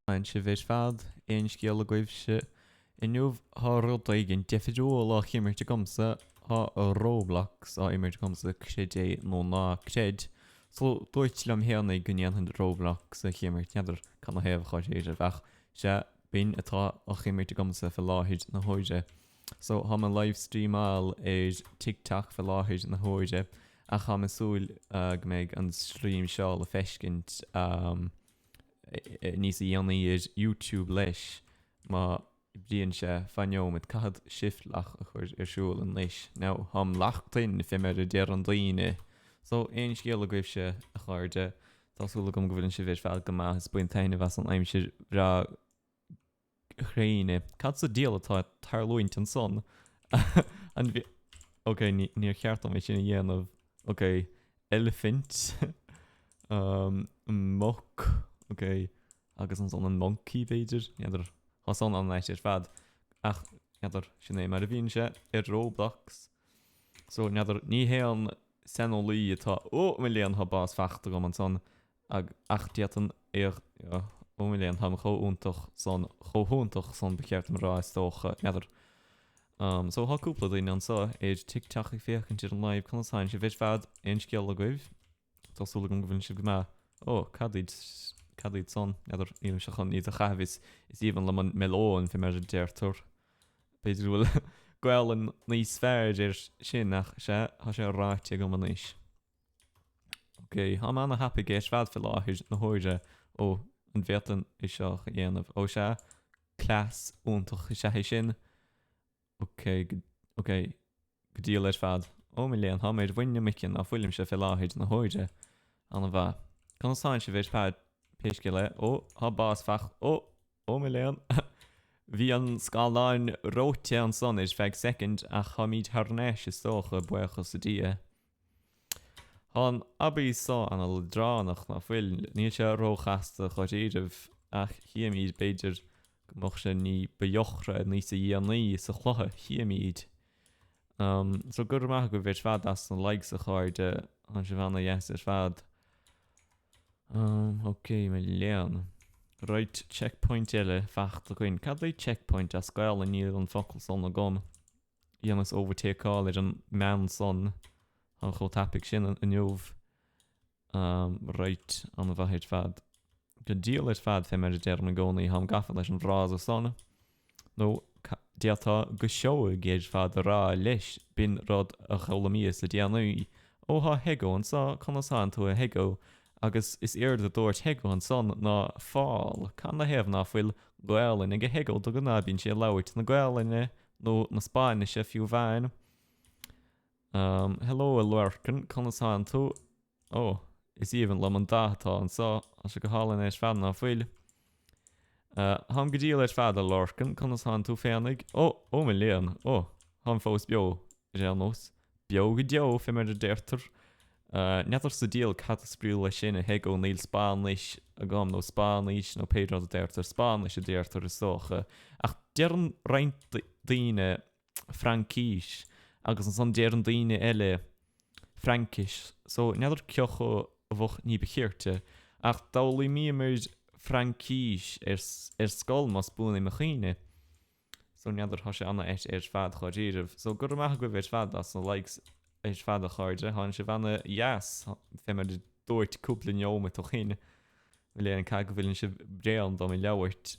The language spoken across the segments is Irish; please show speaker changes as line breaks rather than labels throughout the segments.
Tánn sibh ar fad, aon scéal agaibhse? Inniu tá rud éigin difriúil á imirt agamsa, tá Roblox á imirt agamsa, creid é nó ná creid. So, dúirt liom fhéinig go ndéanfainn Roblox a imirt, n'fheadar cad 'na thaobh dháiríre, ach sea, b'in atá á imirt agamsa fé láthair na huaire. So, táim ag livestreamáil ar TikTok fé láthair na huaire, ach táim ag súil go mbeidh an stream seo le feiscint níos dhéanaí ar YouTube leis má oibríonn sé. Fan neomad, caithfead shift lock a chur ar siúl anois. Now, táim locked in, fé mar a deireann daoine. So, aon scéal agaibhse, a chairde? Tá súil agam go bhfuileann sibh ar fad go maith is baint taitneamh as an aimsir bhreá ghréine. Cad sa diabhal atá ag tarlúint ansan? An bhí... Ok, níor cheart dom é sin a dhéanamh. Ok, elephant. Um, muc. Ok, agus ansan an monkey, b'fhéidir? N'fheadar. Tá san an-ait ar fad. Ach, n'fheadar, sin é mar a bhíonn sé ar Roblox. So, n'fheadar, ní haon saineolaí atá... Ó, mo léan, tá bás fachta agam ansan. Ag, ach d'fhéadfainn é a, ó mo léan, táim chomh iontach san, chomh hiontach san ba cheart dom a rá is dócha, n'fheadar. Um, so tá cúpla duine anseo ar TikTok ag féachaint ar an live, conas tánn sibh ar fad, aon scéal agaibh? Tá súil agam go bhfuileann sibh go maith. Ó, cad iad, cad iad san? N'fheadar, nílimse chun iad a chaitheamh, is, is aoibhinn liom an melón, fé mar a deirtear. B'fhéidir go bhfuil Gaelainn níos fearr air sin ach sea, tá sé ráite agam anois. Ok, táim ana-thapaidh ar fad fé láthair na huaire. Ó, an bhféadfainn é seo a dhéanamh? Ó sea, cleas iontach is ea é sin. Ok, go, ok, go diail ar fad. Ó mo léan, táim ar mhuin na muice ná fuilimse fé láthair na huaire. Ana-mhaith. Conas tánn sibh ar fad, pé scéal é? Ó, tá bás fach, ó, ó mo léan. Bhí an scáileán reoite ansan ar feadh soicind ach táimid thar n-ais is dócha, buíochas le Dia. Tá an obby so ana leadránach, ná fuil? Níl sé róchasta dháiríribh, ach chífimid, b'fhéidir go mbeadh sé ní ba dheochra níos a dhéanaí sa chluiche, chífimid. So go raibh maith agaibh ar fad as na likes a chairde, tá sibh ana dheas ar fad. Ok, mo léan. Right, checkpoint eile fachta againn. Cad é checkpoint as Gaelainn? Níl an focal san agam. Dhéanas overtakeáil ar an mbean san, táim chomh tapaidh sin inniu. Right, an-mhaith ar fad. Go diail ar fad, fé mar a deirim i gcónaí, táim gafa leis an bhfrása san. Nó d'fhéadfá go seoigh ar fad a rá leis, b'in rud a d'fhoghlaimíos le déanaí. Ó thá Hego anso, conas thánn tú a Hego? Agus is éard a dúirt Hego ansan ná fall, cad 'na thaobh ná fuil Gaelainn ag Hego de ghnáth bíonn sé ag labhairt na Gaelainne. nó na Spáinnise fiú amháin. Um, hello a Lorcan, conas thánn tú? Ó, is aoibhinn liom an dath atá anso, tá sé go hálainn ar fad ná fuil. Uh, táim go diail ar fad a Lorcan, conas thánn tú féinig? Ó, ó mo léan, ó, táim fós beo, ar aon nós. Beo go deo, fé mar a deirtear. N'fheadar sa diabhal cad is brí leis sin, a Hego, níl Spáinnis agam, nó Spáinnis, nó pé rud a deirtear, Spáinnis a deirtear is dócha. Ach deireann roinnt daoine Fraincis, agus ansan deireann daoine eile Fraincis, so n'fheadar cé acu a bheadh ní ba chirte. Ach d'fhoghlaimíomar Fraincis ar scoil, más buan é mo chuimhne. So n'fheadar, tá sé ana-ait ar fad dháiríribh. So go raibh maith agaibh ar fad as na likes ar fad a chairde, thánn sibh ana-dheas, fé mar a dúirt cúpla neomat ó shin. Mo léan caithfidh go bhfuileann sibh bréan dom ag labhairt.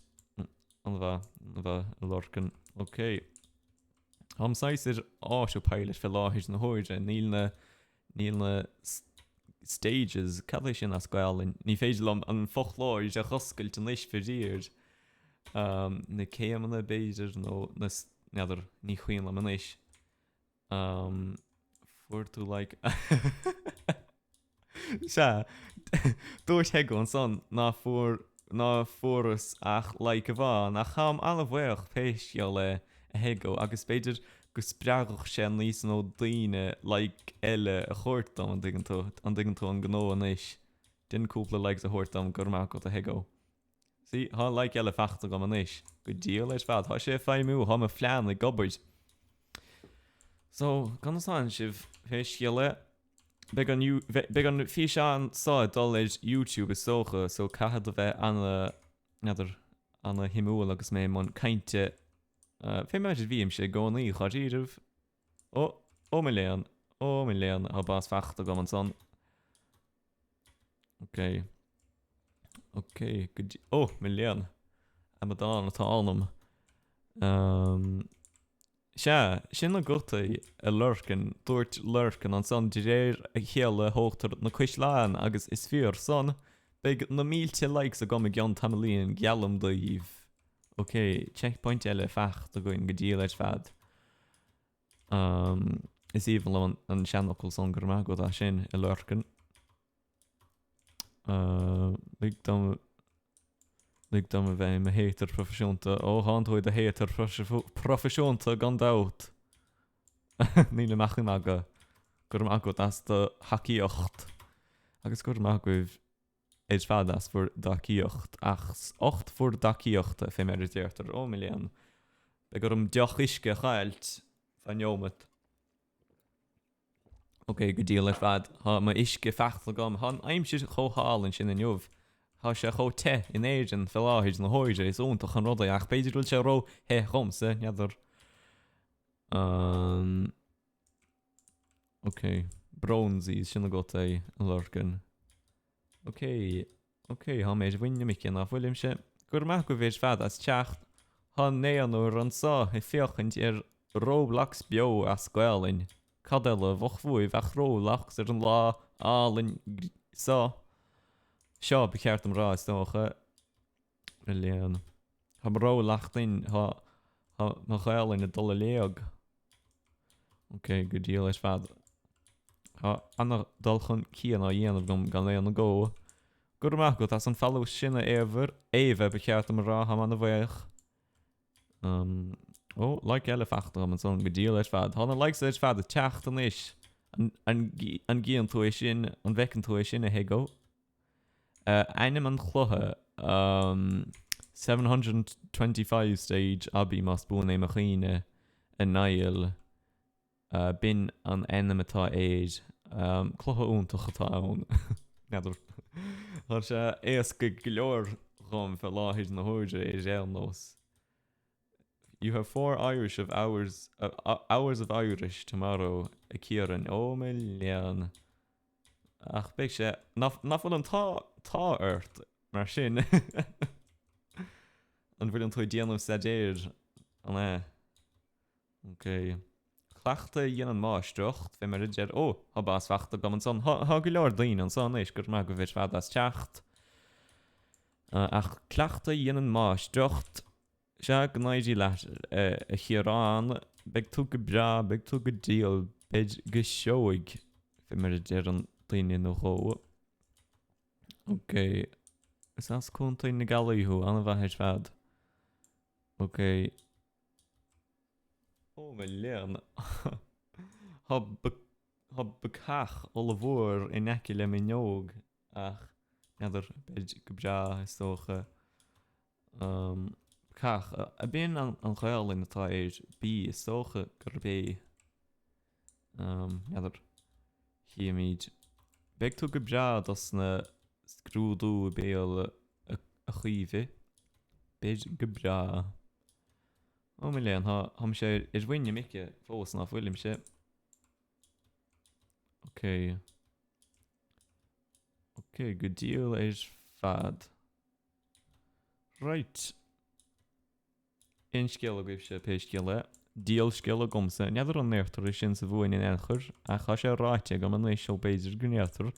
An-mhaith, an-mhaith a Lorcan. Ok. Táim saghas ar autopilot fé láthair na huaire, níl na, níl na stages, cad é sin as Gaelainn? Ní féidir liom an foclóir a dh'oscailt anois faraor. Na céimeanna b'fhéidir nó na, n'fheadar, ní cuimhin liom anois. Fuair tú like Sea, dúirt Hego ansan ná fuair, ná fuaireas ach like amháin, ach táim an-bhuíoch pé scéal é, a Hego, agus b'fhéidir go spreagfadh sé níos mó daoine like eile a thabhairt dom, an dtuigeann tú, an dtuigeann tú an gnó anois? Déan cúpla likes a thabhairt dom, go raibh maith agat, a Hego. See, tá like eile fachta agam anois. Go diail ar fad, tá sé ag feidhmiú, tá mo phlean ag obair. So, conas tánn sibh? Pé scéal é, beidh an, beidh an físeán seo ag dul ar YouTube is dócha, so caithfead a bheith ana. N'fheadar, ana-shuimiúil agus mé i mbun cainte. Fé mar a bhímse i gcónaí, dháiríribh. Ó, ó mo léan, ó mo léan, tá bás fachta agam ansan. Ok. Ok, go dtí, ó, mo léan. Amadán atá ionam. Um, Sea, sin agat é, a Lorcan, dúirt Lorcan ansan, de réir a chéile thógtar na caisleáin agus is fíor san, beidh na mílte likes agam i gcionn tamaillín, geallaim daoibh. Ok, checkpoint eile fachta againn go diail ar fad. Um, is aoibhinn liom an seanfhocal san, go raibh maith agat as sin, a Lorcan. Lig dom Lig dom a bheith i mo hater proifisiúnta. Ó, thánn tú i do hater proifisiúnta gan dabht! Nílim ach ag magadh. Go raibh maith agat as do thacaíocht. Agus go raibh maith agaibh ar fad as bhur dtacaíocht. As ucht bhur dtacaíochta, fé mar a deirtear. Ó, mo léan. Beidh orm deoch uisce a chailt fá neomat. Ok, go diail ar fad. Tá mo uisce fachta agam. Tá an aimsir chomh hálainn sin inniu. Tá sé chomh te in Éirinn fé láthair na huaire. Is iontach an rud é ach b'fhéidir go bhfuil sé ró the dhomsa, n'fheadar. Um, ok, Bronzies, sin agat é, a Lorcan. Ok, Ok, tá mé ar mhuin na muice, ná fuilimse? Go raibh maith agaibh ar fad as teacht. Tá naonúr anseo ag féachaint ar Roblox beo as Gaolainn. Cad eile a bheadh uaibh ach Roblox ar an lá álainn seo? Seo, ba cheart dom rá, is dócha. Mo léan. Tá mé ró-leacht-tinn, tá mo Ghaolainn ag dul i léig. Ok, go diail ar fad. Tá ana-dul chun cinn á dhéanamh agam gan aon agó. Go raibh maith agat as an follow sin a Éabhair, Éabha ba cheart dom a rá, táim ana-bhuíoch. Um, ó, like eile fachta agam ansan, go diail ar fad. Tá na likes ar fad ag teacht anois. An, an, an gcíonn tú é sin, an bhfeiceann tú é sin a Higo? Ainm an chluiche, 725 Stage Obby más buan é mo chuimhne, a Niall. B'in an ainm atá air. Cluiche iontach atá ann. N'fheadar. Tá sé éasca go leor dhom fé láthair na huaire ar aon nós. You have 4 Irish of hours hours of Irish tomorrow, a Ciaran. Ó mo léan. Ach beidh sé, nach bhfuil an t-ádh ort mar sin? An bhfuileann tú ag déanamh staidéir, an ea? Ok. Cleachtadh a dhéanann máistreacht, fé mar a deir, ó, tá bás fachta agam ansan. Tá go leor daoine anso anois, go raibh maith agaibh ar fad as teacht. Ach cleachtadh a dhéanann máistreacht. Sea, go n-éirí leat, a Chiaráin. Beidh tú go breá, beidh tú go diail, beid go seoigh, fé mar a deireann duine nó dhó. Ok. Is as Contae na Gaillimhe thú, an-mhaith ar fad. Ok. Ó mo léan. Tá Tá bacach ollmhór in aice le m'fhuinneog ach n'fheadar, beid go breá is dócha. Bacach, ab in an Ghaelainn atá ar B is dócha gurb é. N'fheadar. Chífimid. Beidh tú go breá dos na scrúdú béil a Chaoimhe. Beid go breá. Ó mo léan, tá, táimse ar mhuin na muice fós ná fuilimse. Ok. Ok, go diail ar fad. Right. Aon scéal agaibhse, pé scéal é. Diabhal scéal agamsa. N'fheadar an ndeirtear é sin sa Mhumhain in aon chor, ach tá sé ráite agam anois, so b'fhéidir go ndeirtear.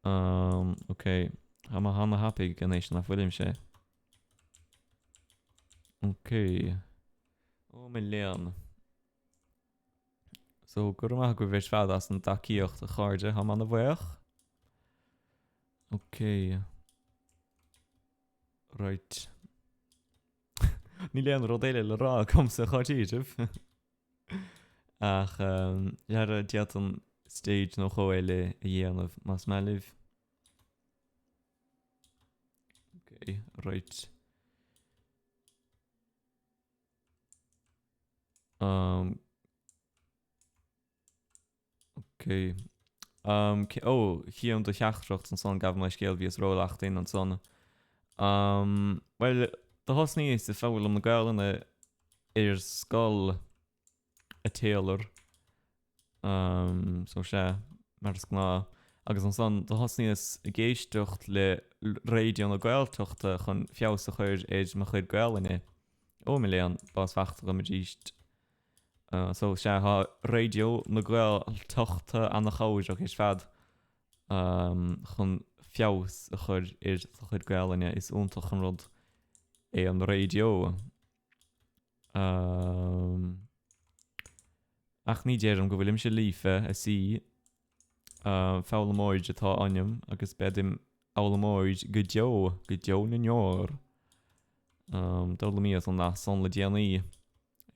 Um, ok. Tá mé ana-thapaidh anois ná fuilimse. Ok. Ó mo léan. So, go raibh maith agaibh ar fad as an dtacaíocht, a chairde, táim ana-bhuíoch. Ok. Right. Níl aon rud eile le rá agamsa dháiríribh. Ach, dhera, d'fhéadfainn stage nó dhó eile a dhéanamh, más maith libh. Ok, right. Um, ok. Um, ó, chím do theachtaireacht ansan, gabh mo leithscéal, bhíos ró-leacht-tinn ansan. Bhuel, do thosnaíos ag foghlaim na Gaelainne ar scoil a Taylor. So sea, mar is gnáth. Agus ansan do thosnaíos ag éisteacht le Raidió na Gaeltachta chun feabhas a chur ar mo chuid Gaelainne. Ó, mo léan, bás fachta agam arís. So sea, tá Raidió na Gaeltachta ana-chabhrach ar fad chun feabhas a chur ar do chuid Gaelainne. Is iontach an rud é an raidió. Ach ní deirim go bhfuilimse líofa, a C. Foghlaimeoir atá ionam agus bead im fhoghlaimeoir go deo, go deo na ndeor. D'fhoghlaimíos an nath san le déanaí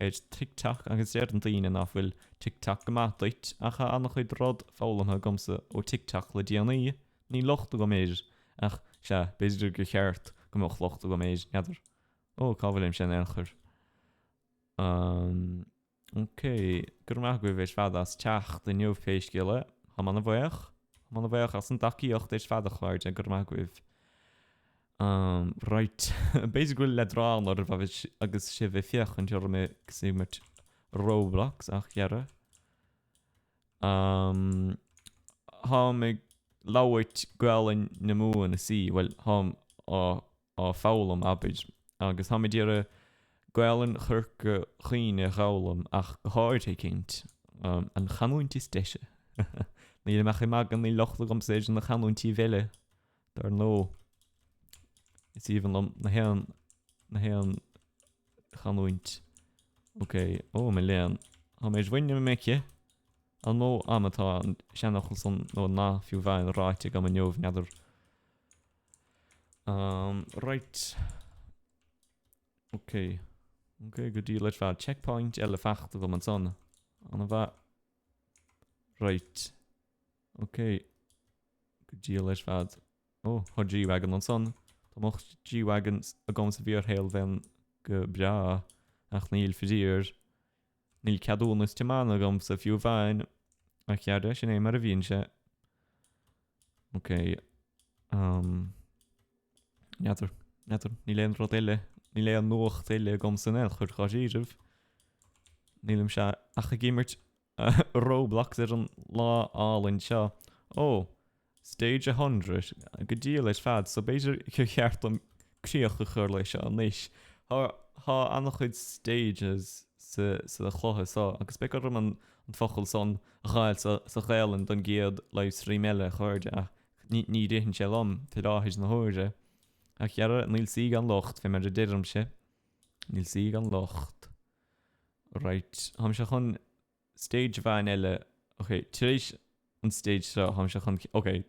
ar TikTok agus deireann daoine ná fuil TikTok go maith duit ach tá an-chuid rud foghlamtha agamsa ó TikTok le déanaí. Níl locht agam air ach, sea, b'fhéidir gur cheart go mbeadh locht agam air, n'fheadar. Ó, cá bhfuilimse in aon chor? Umm, ok. Go raibh maith agaibh ar fad as teacht inniu pé scéal é. Táim ana-bhaoch. Táim ana-bhaoch as an dtacaíocht ar fad a chairde, go raibh maith agaibh. Umm, right. B'fhéidir go bhfuil leadrán oraibh agus sibh ag féachaint orm ag imirt Roblox ach dhera. Umm, táim ag labhairt Gaelainn na Mumhan, a C, bhuel, táim á á foghlaim, abair, agus táim ag iarraidh Gaelainn Chorca Dhuibhne a dh'fhoghlaim ach go háirithe, cinnte. An chanúint is deise. Nílim ach ag magadh, níl locht agamsa ar na canúintí eile, dar ndóigh. Is aoibhinn liom na haon, na haon chanúint. Ok, ó mo léan. Tá mé ar mhuin na muice. An mó am atá an seanfhocal san nó an nath fiú amháin ráite agam inniu, n'fheadar. Um, right. Ok. Ok, go diail ar fad. Checkpoint eile fachta agam ansan. Ana-mhaith. Right. Ok. Go diail ar fad. Ó, tá G-Wagon ansan. Dá mbeadh G-Wagon agam sa bhfíorshaol bheinn go breá. Ach níl, faraor. Níl ceadúnas tiomána agamsa fiú amháin. A chara, sin é mar a bhíonn sé. Ok. Um, n'fheadar, n'fheadar, níl aon rud eile, níl aon nuacht eile agamsa in aon chor dháiríribh. Nílimse ach ag imirt Roblox ar an lá álainn seo. Ó, Stage 100, go diail ar fad, so b'fhéidir gur cheart dom críoch a chur leis seo anois. Tá tá an-chuid stages sa sa chluiche seo agus beidh orm an an focal san a dh'fháil sa sa Ghaelainn don gcéad livestream eile, a chairde, ach ní ní ritheann sé liom i láthair na huaire. Ach dhera, níl saoi gan locht, fé mar a deirimse. Níl saoi gan locht. Right, táimse chun stage amháin eile, ok, tar éis an stage seo, táimse chun, ok,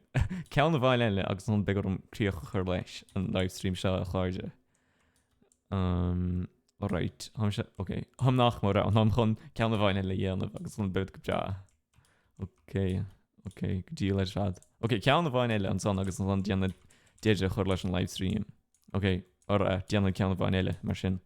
ceann amháin eile agus ansan beidh orm críoch a chur leis an livestream seo, a chairde. Um, right, táimse, ok, táim nach mór ann, táim chun ceann amháin eile a dhéanamh agus ansan beidh go breá. Ok, ok, go diail ar fad. Ok, ceann amháin eile ansan agus ansan déanfainn deireadh a chur leis an livestream. Ok, alright, déanfainn ceann amháin eile, mar sin.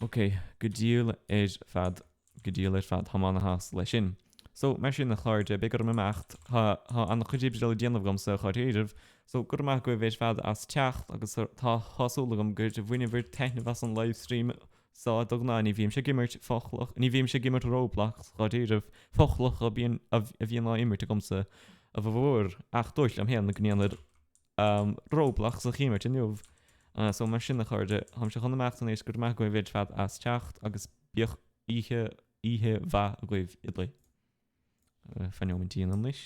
Ok, go diail ar fad, go diail ar fad, táim ana-shásta leis sin. So, mar sin, a chairde, beidh orm imeacht, tá, tá an-chuid oibre le déanamh agamsa, dháiríribh. So, go raibh maith agaibh ar fad as teacht agus tá, tá súil agam gur bhaineabhair taitneamh as an livestream so. De ghnáth, ní bhímse ag imirt foclach, ní bhímse ag imirt Roblox, dháiríribh, foclach a bhíonn, a bhíonn á imirt agamsa, a mhór, ach dúirt liom féin go ndéanfainn Roblox a dh'imirt inniu. So mar sin a chairde, táimse chun imeacht anois, go raibh maith agaibh ar fad as teacht agus bíodh oíche, oíche mhaith agaibh uilig. Fan nóimintín anois.